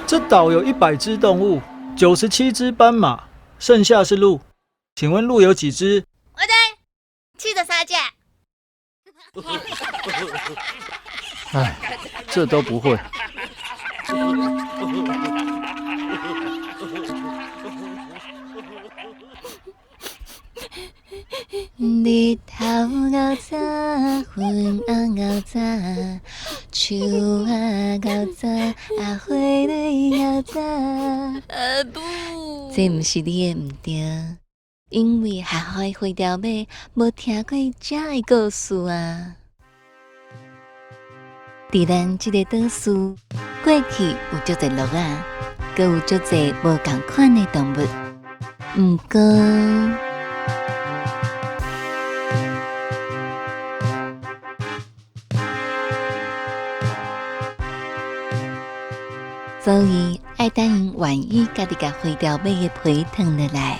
這島有100隻動物，97隻斑馬，剩下是鹿。請問鹿有幾隻？我知，73隻。唉，這都不會。日頭𠢕早，雲仔𠢕早，樹仔𠢕早，啊花蕊𠢕早。阿母，這毋是你的毋對，因為學校的花雕馬無聽過這的故事啊。佇咱這個島嶼，過去有足濟鹿仔，閣有足濟無仝款的動物。毋過，所以愛等𪜶願意家己共花雕馬的皮脫落來，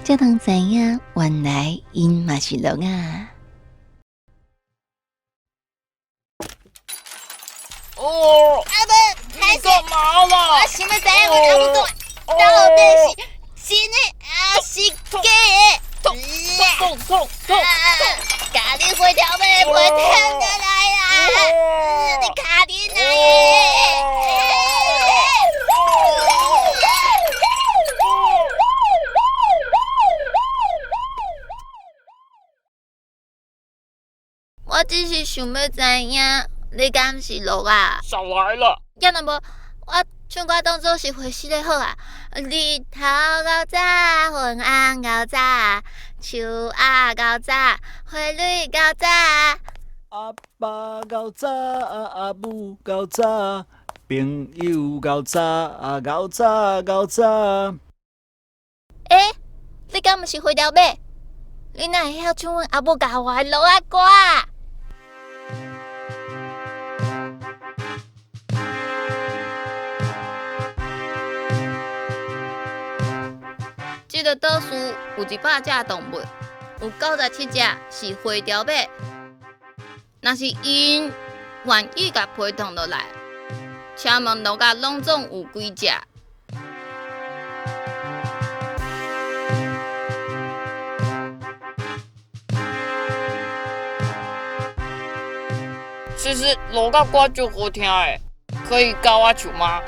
才通知影原來𪜶嘛是鹿仔。哦，阿母，你幹嘛啦？我想欲知影阮阿母講的到底是真的抑是假的？痛痛痛痛！共你花雕馬的皮脫落來啦！你卡恁來的！我只是想欲知影，你敢是鹿仔？少來了！抑若無，我唱歌當做是回事咧好啊。日頭𠢕早，雲仔𠢕早，樹仔𠢕早，花蕊𠢕早。阿爸𠢕早，阿母𠢕早，朋友𠢕早，𠢕早𠢕早。欸，你敢毋是花雕馬？你哪會曉唱阮阿母教我的鹿仔歌？這個島嶼有100隻動物，有97隻是花雕馬。若是𪜶願意共皮脫落來，請問鹿仔攏總有幾隻？其實鹿仔歌足好聽的，可以教我唱嗎？